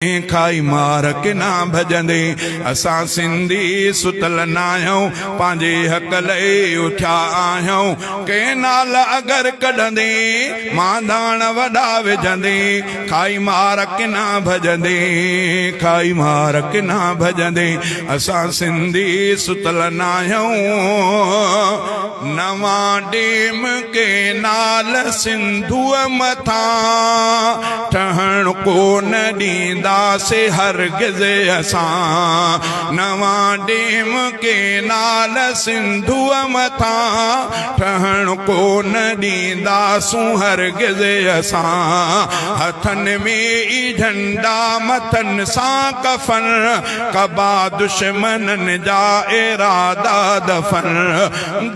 کائي مار ڪنا ڀڄندي. اسان سنڌي ستل ناهيون، پنهنجي حق لئي اٿيا آهيون. ڪينال اگر ڪڍندي، مانڌاڻ وڏا وجهندي. کائي مار ڪنا ڀڄندي، کائي مار ڪنا ڀڄندي. اسان سنڌي ستل ناهيون. نوان ڊيم ڪينال سنڌوء مٿان ٺهڻ ڪو نه ڏينداسي هرگز اسان. نوان ڊيم ڪينال سنڌوء مٿان ٺهڻ ڪو نه ڏينداسون هرگز اسان. هٿن ۾ ئي جهنڊا مٿن سان ڪفن ڪبا دشمنن جا ارادا دفن.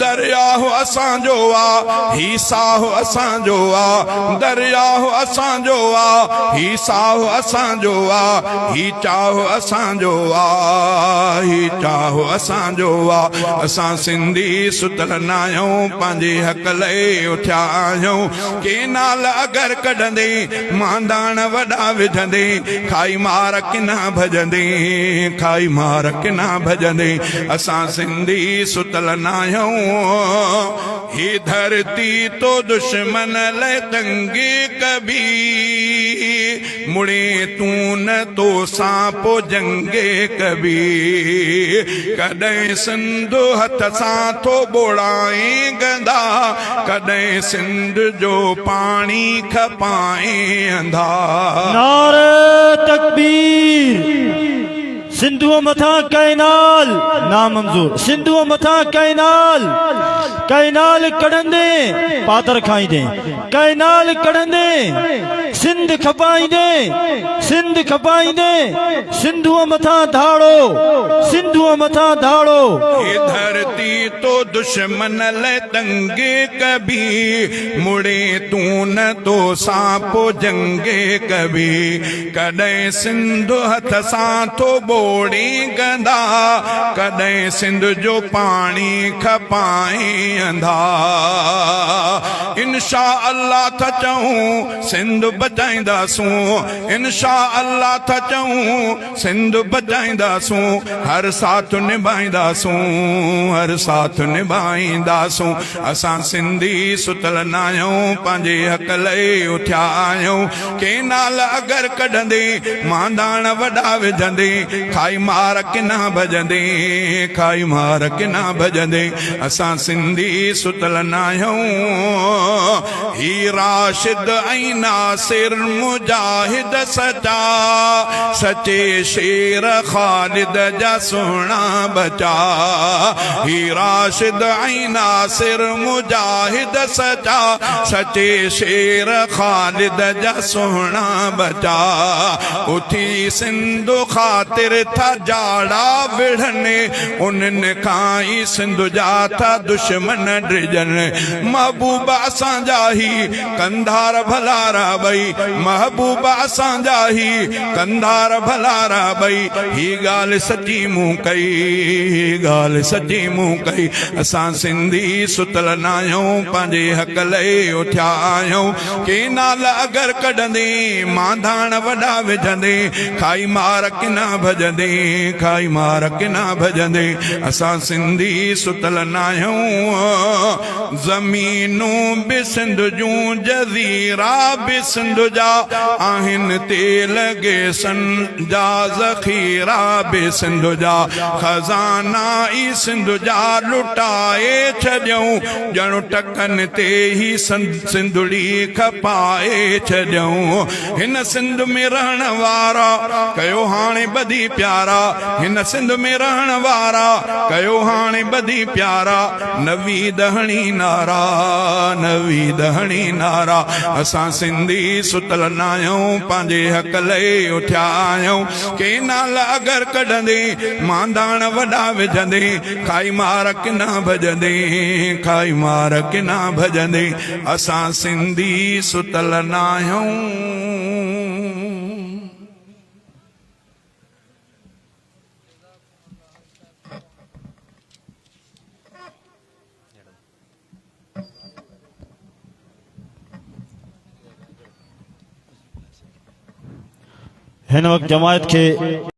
درياهه اسان جو آ، هي ساهه اسان جو آ، درياهه اسان جو آ، هي ساهه اسان جو آ، هي چاهه اسان جو آ، هي چاهه اسان جو آ. اسان سنڌي ستل ناهيون، پنهنجي حق لئي اٿيا آهيون. ڪينال اگر ڪڍندي، مانڌاڻ وڏا وجهندي، کائي مار ڪنا ڀڄندي، کائي مار ڪنا ڀڄندي. اسان سنڌي ستل ناهيون، هي ڌرتي تو دشمن لئه تنگي ڪبي، مڙين تون نه توسان پو جنگي ڪبي. ڪڏهن سنڌ هٿ سان ٿو ٻوڙائين گندا، ڪڏهن سنڌ جو پاڻي کپائين انڌا. نعري تڪبير سنڌوء مٿان ڪئنال نامنظور سنڌوء مٿان ڪئنال ڪئنال ڪڍندين پادر کائيندين ڪئنال ڪڍندين سنڌ کپائيندين سنڌ کپائيندين سنڌوء مٿان ڌاڙو سنڌوء مٿان ڌاڙو. هي ڌرتي تو دشمن لئه تنگ ڪبي، مڙي تون نه توسان پو جنگ ڪبي. ڪڏهن سنڌ هٿ سان ٿو ٻوڙين گندا، ڪڏهن سنڌ جو پاڻي کپائين انڌا. انشاء الله ٿا چئون سنڌ بچائينداسون، انشاء الله ٿا چئون سنڌ بچائينداسون، هر ساٿ نڀائينداسون، هر ساٿ نڀائينداسون. اسان سنڌي ستل ناهيون، پنهنجي حق لئي اٿيا آهيون. ڪينال اگر ڪڍندي، مانڌاڻ وڏا وجهندي، کائي مار ڪنا ڀڄندي، کائي مار ڪنا ڀڄندي. اسان سنڌي ستل ناهيون. هي راشد ۽ ناصر مجاهد سچا، سچي شير خالد جا سهڻا ٻچا. هي راشد ۽ ناصر مجاهد سچا، سچي شير خالد جا سهڻا ٻچا. اٿي سنڌ خاطر ٿا جاڙا وڙهن، انهن کان ئي سنڌ جا ٿا دشمن ڊڄن. محبوب اسان جا هي ڪنڌار ڀلارا ٻئي، محبوب اسان جا هي ڪنڌار ڀلارا ٻئي. هي ڳالهه سچي مون ڪئي، هي ڳالهه سچي مون ڪئي. اسان سنڌي ستل ناهيون، پنهنجي حق لئي اٿيا آهيون. ڪينال اگر ڪڍندين، مانڌاڻ وڏا وجهندين، کائي مار ڪنا ڀڄندين، کائي مار ڪنا ڀڄندين. اسان سنڌي ستل ناهيون. زمينون به سنڌ جون، جزيرا به سنڌ جا آهن، تيل گيسن جا ذخيرا به سنڌ جا، خزانا ئي سنڌ جا لٽائي ڇڏيائون، ڄڻ ٽڪن تي هي سنڌڙي کپائي ڇڏيائون. هن سنڌ ۾ رهڻ وارا، ڪيو هاڻي ٻڌي پيارا، هن سنڌ ۾ رهڻ وارا، ڪيو هاڻي ٻڌي پيارا، نويد هڻي نعرا، نويد هڻي نعرا. اسان سنڌي ستل ناهيون، پنهنجي حق لئي اٿيا آهيون. ڪينال اگر ڪڍندين، مانڌاڻ وڏا وجهندين، کائي مار ڪنا ڀڄندين، کائي مار ڪنا ڀڄندين. اسان سنڌي ستل ناهيون. هن وقت جماعت کي.